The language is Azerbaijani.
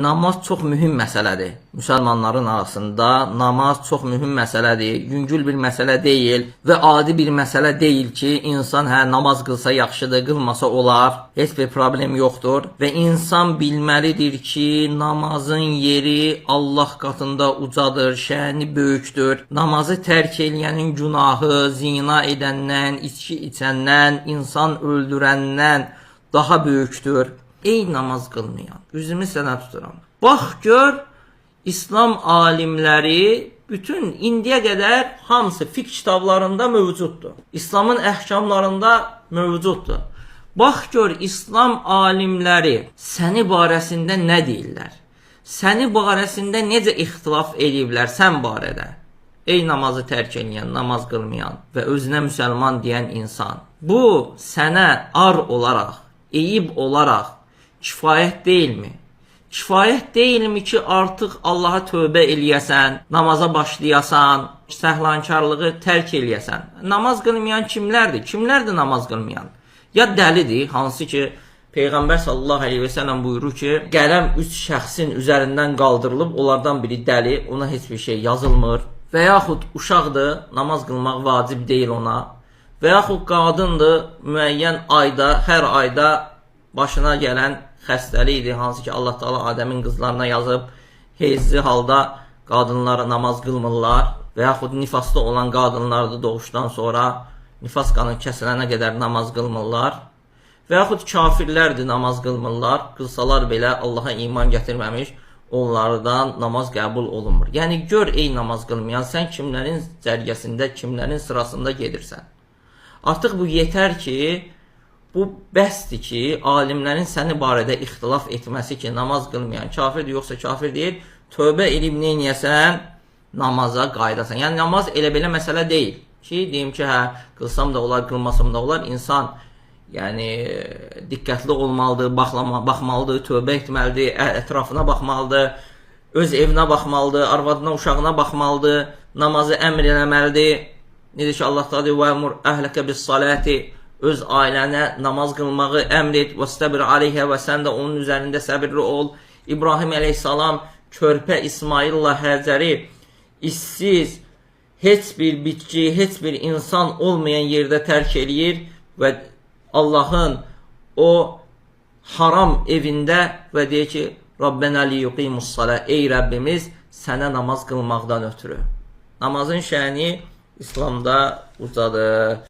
Namaz çox mühüm məsələdir. Müsəlmanların arasında namaz çox mühüm məsələdir. Yüngül bir məsələ deyil və adi bir məsələ deyil ki, insan hə namaz qılsa yaxşıdır, qılmasa olar. Heç bir problem yoxdur və insan bilməlidir ki, namazın yeri Allah qatında ucadır, şəni böyükdür. Namazı tərk eləyənin günahı zina edəndən, içki içəndən, insan öldürəndən daha böyükdür. Ey namaz qılmayan, üzümü sənə tuturam. Bax gör, İslam alimləri bütün indiyə qədər hamısı fiqh kitablarında mövcuddur. İslamın əhkamlarında mövcuddur. Bax gör, İslam alimləri səni barəsində nə deyirlər? Səni barəsində necə ixtilaf eləyiblər sən barədə? Ey namazı tərk eləyən, namaz qılmayan və özünə müsəlman deyən insan. Bu sənə ar olaraq, eyib olaraq kifayət deyilmi? Kifayət deyilmi ki, artıq Allaha tövbə eləyəsən, namaza başlayasan, səhlənkarlığı tərk eləyəsən? Namaz qılmayan kimlərdir? Kimlərdir namaz qılmayan? Ya dəlidir, hansı ki Peyğəmbər sallallahu əleyhi və səlləm buyurur ki, qələm üç şəxsin üzərindən qaldırılıb, onlardan biri dəli, ona heç bir şey yazılmır. Və yaxud uşaqdır, namaz qılmaq vacib deyil ona. Və yaxud qadındır, müəyyən ayda, hər ayda başına gələn xəstəlikdir, hansı ki Allah Taala Adəmin qızlarına yazıb, heyzli halda qadınlar namaz qılmırlar və yaxud nifasda olan qadınlar da doğuşdan sonra nifas qanı kəsilənə qədər namaz qılmırlar. Və yaxud kafirlərdir, namaz qılmırlar, qılsalar belə Allaha iman gətirməmiş, onlardan namaz qəbul olunmur. Yəni gör ey namaz qılmayan, sən kimlərin cərgəsində, kimlərin sırasında gedirsən. Artıq bu yetər ki, bu bəsdir ki, alimlərin səni barədə ixtilaf etməsi ki, namaz qılmayan kafirdir yoxsa kafir deyil, tövbə edib neyniyəsən? Namaza qayıdasan. Yəni namaz elə belə məsələ deyil ki, deyim ki, hə, qılsam da olar, qılmasam da olar. İnsan yəni diqqətli olmalıdır, baxmalıdır, tövbə etməlidir, ətrafına baxmalıdır, öz evinə baxmalıdır, arvadına, uşağına baxmalıdır, namazı əmr eləməlidir. Necə ki Allah Taala deyir: "Və mur əhləkə bis-salati" öz ailənə namaz qılmağı əmr et, vəstəbir aleyhə və sən də onun üzərində səbirli ol. İbrahim əleyhissalam körpə İsmaillə Həcəri işsiz, heç bir bitki, heç bir insan olmayan yerdə tərk eləyir və Allahın o haram evində və deyir ki, Rabbənə li yuqimus-salah, ey Rəbbimiz, sənə namaz qılmaqdan ötürü. Namazın şəni İslamda ucadır.